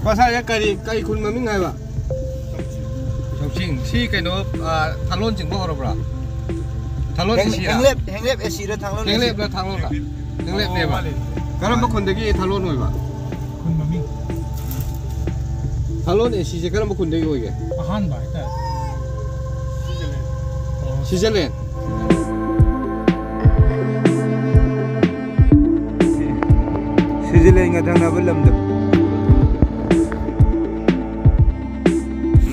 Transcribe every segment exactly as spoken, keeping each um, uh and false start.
ꯉꯁꯥꯏꯗ ꯀꯔꯤ, ꯀꯔꯤ ꯈꯨꯟ ꯃꯃꯤꯡ ꯍꯥꯏꯕ? ꯂꯧꯁꯤꯡ꯫ ꯁꯤ ꯀꯩꯅꯣ, ꯑ, ꯊꯥꯡꯂꯣꯟ ꯆꯤꯡꯕ ꯍꯧꯔꯕ꯭ꯔꯥ? ꯊꯥꯡꯂꯣꯟ ꯍꯦꯡ-, ꯑꯦꯁꯤꯔꯥ? ꯍꯦꯡꯂꯦꯞ, ꯍꯦꯡꯂꯦꯞ ꯑꯦꯁꯤꯔ ꯊꯥꯡꯂꯣꯟ ꯑꯦꯁꯤ? ꯍꯦꯡꯂꯦꯞꯂ ꯊꯥꯡꯂꯣꯟꯂ? ꯍꯦꯡꯂꯦꯞꯅꯦꯕ꯫ ꯀꯔꯝꯕ ꯈꯨꯟꯗꯒꯤ ꯊꯥꯡꯂꯣꯟ ꯑꯣꯏꯕ? ꯈꯨꯟ ꯃꯃꯤꯡ꯫ ꯊꯥꯡꯂꯣꯟ ꯑꯦꯁꯤꯁꯦ ꯀꯔꯝꯕ ꯈꯨꯟꯗꯒꯤ ꯑꯣꯏꯒꯦ? ꯑꯍꯥꯟꯕ ꯍꯥꯏꯇꯥꯔꯦ꯫ ꯑꯣ꯫ ꯁꯤꯖꯂꯦꯟ꯫ ꯁꯤꯖꯂꯦꯟꯒ ꯊꯪꯅꯕ ꯂꯝꯗꯣ꯫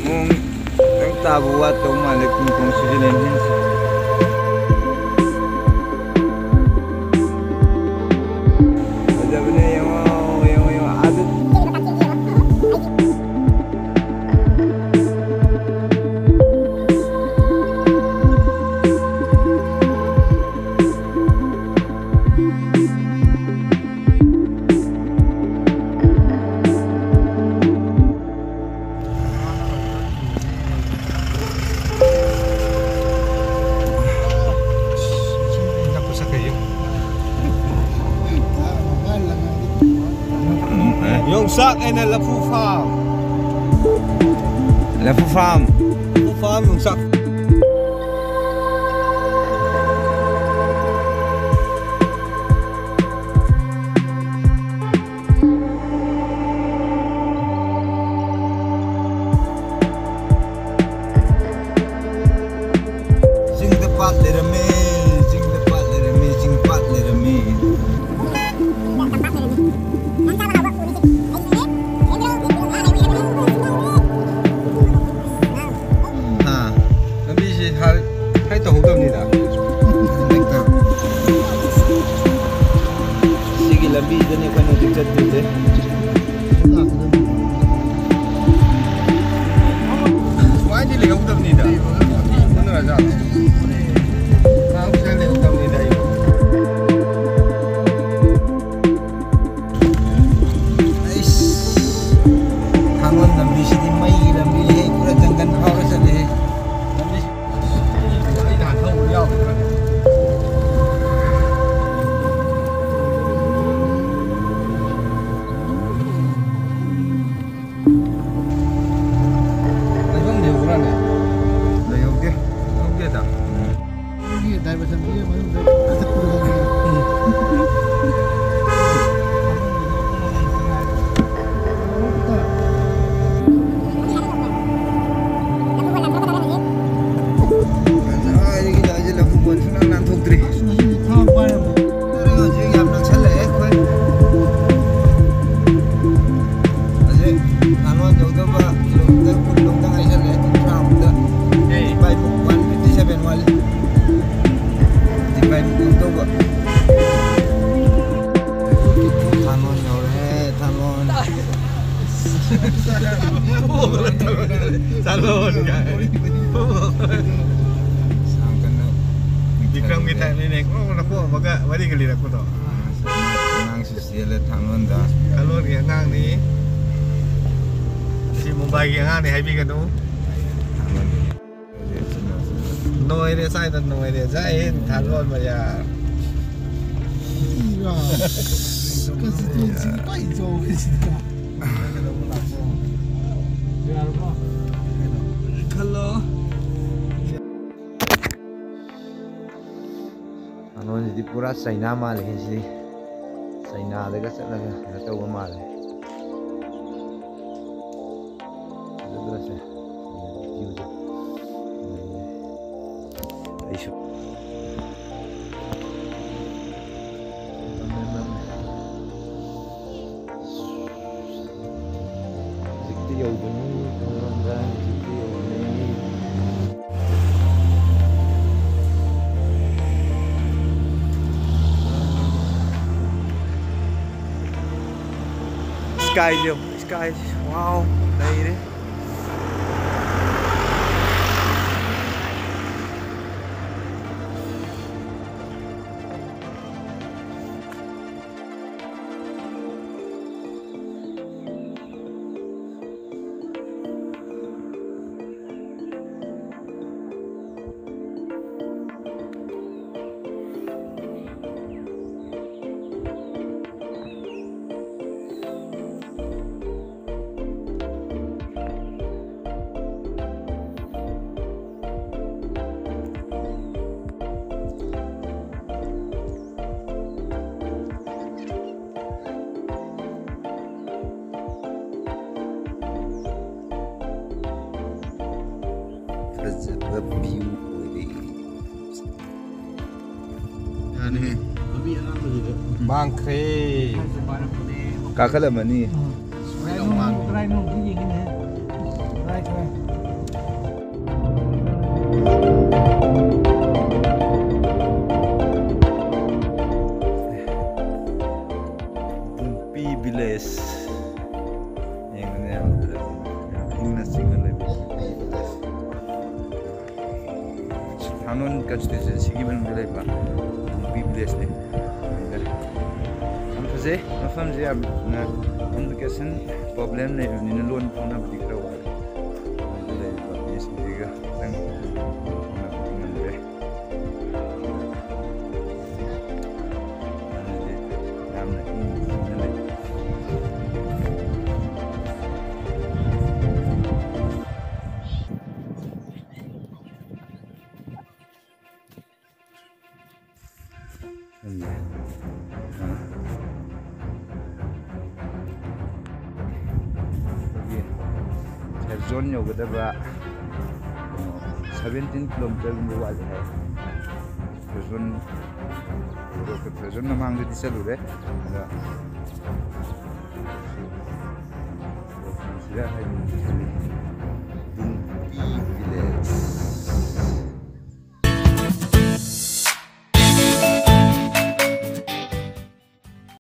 ꯅꯣꯡ ꯈꯤꯇꯪ ꯇꯥꯕ ꯋꯥꯠꯇꯧ ꯃꯥꯜꯂꯦ, ꯄꯨꯡ ꯄꯨꯡ ꯁꯤꯖꯂꯦꯟ ꯍꯤꯜꯁ꯫ ꯐꯖꯕꯅꯦ, ꯌꯦꯡꯉꯣ, ꯌꯦꯡꯉꯣ, ꯌꯦꯡꯉꯣ, ꯑꯥꯗ꯫ Yongsak and a Lafu Farm. Lafu Farm. Lafu Farm, Yongsak. ꯆꯤꯡꯗ ꯄꯥꯠ ꯂꯩꯔꯝꯃꯦ, ꯆꯤꯡꯗ ꯄꯥꯠ ꯂꯩꯔꯝꯃꯦ, ꯆꯤꯡ ꯄꯥꯠ ꯂꯩꯔꯝꯃꯦ꯫ ꯑꯥ, ꯂꯝꯕꯤꯁꯤ ꯍꯥꯏ, ꯍꯥꯏ ꯇꯧꯍꯧꯗꯕꯅꯤꯗ꯫ ꯁꯤꯒꯤ ꯂꯝꯕꯤꯗꯅꯤ ꯑꯩꯈꯣꯏꯅ ꯍꯧꯖꯤꯛ ꯆꯠꯇꯣꯏꯁꯦ꯫ ꯁꯥꯡ ꯀꯟꯅ ꯕꯤꯀ꯭ꯔꯝꯒꯤ ꯇꯥꯏꯞꯅꯤꯅꯦ꯫ ꯀ꯭ꯔꯣꯛ ꯀ꯭ꯔꯣꯛ ꯅꯈꯣꯛꯑꯝꯃꯒ ꯋꯥꯔꯤꯒ ꯂꯤꯔꯛꯄꯗꯣ꯫ ꯑꯉꯥꯡꯁꯨ ꯆꯦꯜꯂꯦ ꯊꯥꯡꯂꯣꯟꯗ꯫ ꯊꯥꯡꯂꯣꯟꯒꯤ ꯑꯉꯥꯡꯅꯤ꯫ ꯁꯤ ꯃꯨꯝꯕꯥꯏꯒꯤ ꯑꯉꯥꯡꯅꯤ ꯍꯥꯏꯕꯤꯒꯅꯨ꯫ ꯊꯥꯡꯂꯣꯟꯗ ꯅꯣꯏꯔꯦ, ꯁ꯭ꯋꯥꯏꯗ ꯅꯣꯏꯔꯦ꯫ ꯖꯥꯏ ꯍꯤꯟ, ꯊꯥꯡꯂꯣꯟ ꯕꯖꯥꯔ꯫ ꯀꯟꯁꯇꯤꯇ꯭ꯋꯦꯟꯁꯤ ꯈ꯭ꯋꯥꯏ ꯆꯥꯎꯕꯁꯤꯗ꯫ ꯈꯜꯂꯣ꯫ ꯊꯥꯡꯂꯣꯟꯁꯤꯗꯤ ꯄꯨꯔꯥ ꯆꯩꯅꯥ ꯃꯥꯜꯂꯦ ꯁꯤꯗꯤ꯫ ꯆꯩꯅꯥꯗꯒ ꯆꯠꯂꯒ ꯀꯩꯅꯣ ꯇꯧꯕ ꯃꯥꯜꯂꯦ꯫ ꯐꯖꯗ꯭ꯔꯣ ꯁꯦ? Viewꯁꯦ꯫ ꯑꯩꯁꯨ꯫ ꯍꯧꯖꯤꯛꯇꯤ ꯌꯧꯗ꯭ꯔꯤꯉꯩ ꯃꯃꯥꯡꯗ ꯍꯧꯖꯤꯛꯇꯤ ꯌꯧꯗ꯭ꯔꯤꯉꯩ꯫ Skyꯁꯦ ꯌꯦꯡꯉꯨ, skyꯁꯦ꯫ Wow, ꯅꯩꯔꯦ꯫ ꯐꯖꯕ view ꯑꯣꯏꯔꯦ꯫ ꯌꯥꯅꯤꯍꯦ꯫ ꯃꯥꯡꯈ꯭ꯔꯦ꯫ ꯀꯥꯈꯠꯂꯝꯃꯅꯤ꯫ ꯀꯗꯥꯏꯅꯣ, ꯀꯗꯥꯏꯅꯣ ꯑꯝꯇ ꯌꯦꯡꯒꯦꯅꯦ꯫ ꯀꯗꯥꯏ, ꯀꯗꯥꯏ? ꯕꯨꯝꯄꯤ village꯫ ꯌꯦꯡꯕꯗ ꯌꯥꯝ ꯐꯖꯕ, ꯌꯥꯝ ꯏꯪꯅ ꯆꯤꯛꯅ ꯂꯩꯕ꯫ ꯅꯣꯟ ꯀꯟꯁꯇꯤꯇ꯭ꯌꯨꯟꯁꯤꯒꯤ ꯃꯅꯨꯡꯗ ꯂꯩꯕ ꯅꯨꯄꯤ ꯚꯤꯂꯦꯖꯅꯤ꯫ ꯌꯥꯝ ꯐꯖꯩ ꯃꯐꯝꯁꯦ ꯌꯥꯝꯅ꯫ ꯀꯝꯃ꯭ꯌꯨꯅꯤꯀꯦꯁꯟ ꯄ꯭ꯔꯣꯕ꯭ꯂꯦꯝ ꯂꯩꯕꯅꯤꯅ ꯂꯣꯟ ꯐꯥꯎꯅꯕꯗꯤ ꯈꯔ ꯋꯥꯠꯂꯤ꯫ ꯑꯗꯨꯗ ꯂꯩꯔꯤꯕ ꯃꯤꯁꯤꯡꯁꯤꯒ ꯈꯤꯇꯪ ꯐꯥꯎꯅꯕꯗꯤ ꯉꯝꯗ꯭ꯔꯦ꯫ ꯑꯗꯨꯗꯤ ꯌꯥꯝꯅ ꯏꯪꯅ ꯆꯤꯛꯅ ꯂꯩ꯫ ꯈꯪꯗꯦ꯫ ꯑ꯫ ꯑꯩꯈꯣꯏꯒꯤ ꯁꯦꯐ ꯖꯣꯟ ꯌꯧꯒꯗꯕ ꯁꯚꯦꯟꯇꯤꯟ ꯀꯤꯂꯣꯃꯤꯇꯔꯒꯨꯝꯕ ꯋꯥꯠꯂꯤ ꯍꯥꯏ꯫ ꯁꯦꯐ ꯖꯣꯟ, ꯁꯦꯐ ꯖꯣꯟ ꯃꯃꯥꯡꯗꯗꯤ ꯆꯠꯂꯨꯔꯦ꯫ ꯑꯗ ꯁꯤꯗ ꯍꯥꯏꯗꯤ ꯈꯜꯂꯤ꯫